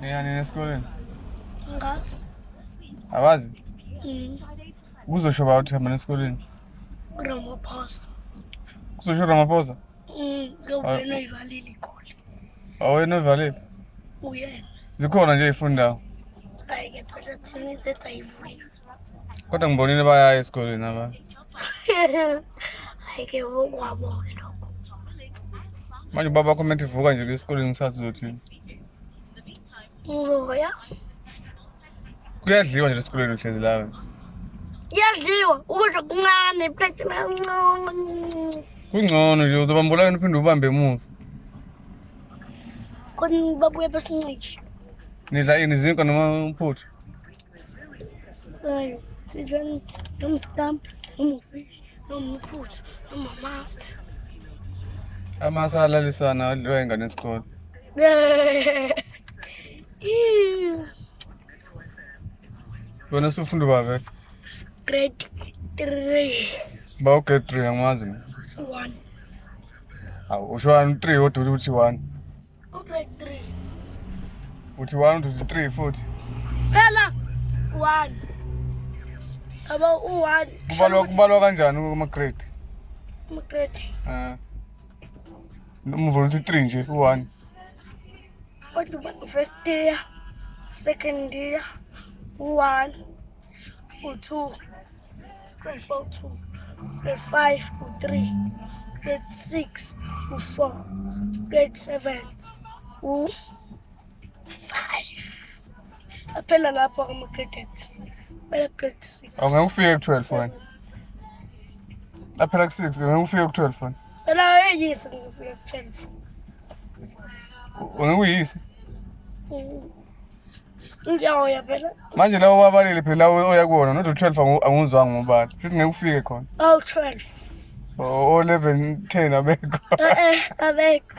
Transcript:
Niya nini esikoleni? Angazi. Awazi? Mm. Kuzosho ba uthi hamba esikoleni? Ramaphosa. Kuzosho Ramaphosa? Mm, ngewena oyivalile ikole. Awena oyivalile? Uyena. Zikhona nje ifundawo. Hayi ke phela thina izethu ayivuliwe. Kodwa ngibonile bayaya esikoleni abantu. Hayi ke okwabo-ke lokho. Manje ubaba wakho methi vuka nje esikoleni kusasa uzothini? Ngizoya. Kuyadliwa nje esikoleni uhlezi la. Kuyadliwa ukudla kuncane iplate kancane. Kungcono nje uzobambula wena uphinde ubambe emuva. Khona babuye basincishe. Nidla ini izinkwa noma uphuthu? Hayi, sidla noma isitambu, noma ufishi, noma uphuthu, noma amasi. Amasi alalisana adliwa ingane yesikole. Wena usufunda uba vele? Grade 3. Ba u-grade 3 angimazi mina. 1. Hawu usho 1 3 kodwa uthi 1. U-grade 3. Uthi 1 uthi 3 futhi. Phela 1. Aba u-1. Kubalwa kanjani kuma grade? Kuma grade. Eh. Noma uvula uthi 3 nje u-1. Kodwa first year, second year, u-1, u-2, grade 4 2, grade 5 u-3, grade 6 u-4, grade 7 u-5. Aphela lapho ama-grade 8. Phela grade 6. Awungeke ufike ku-12 wena. Aphela ku-6 ungeke ufike ku-12 wena. Phela eyise ngifike ku-12. Ungeke uyise. Ngiyahoya phela. Manje lawo wabalile phela lawo oya kuwona not u-12 anguzwanga ngobala. Futhi ngeke ufike khona. Awu 12. O 11 10 abekho. Eh eh abekho.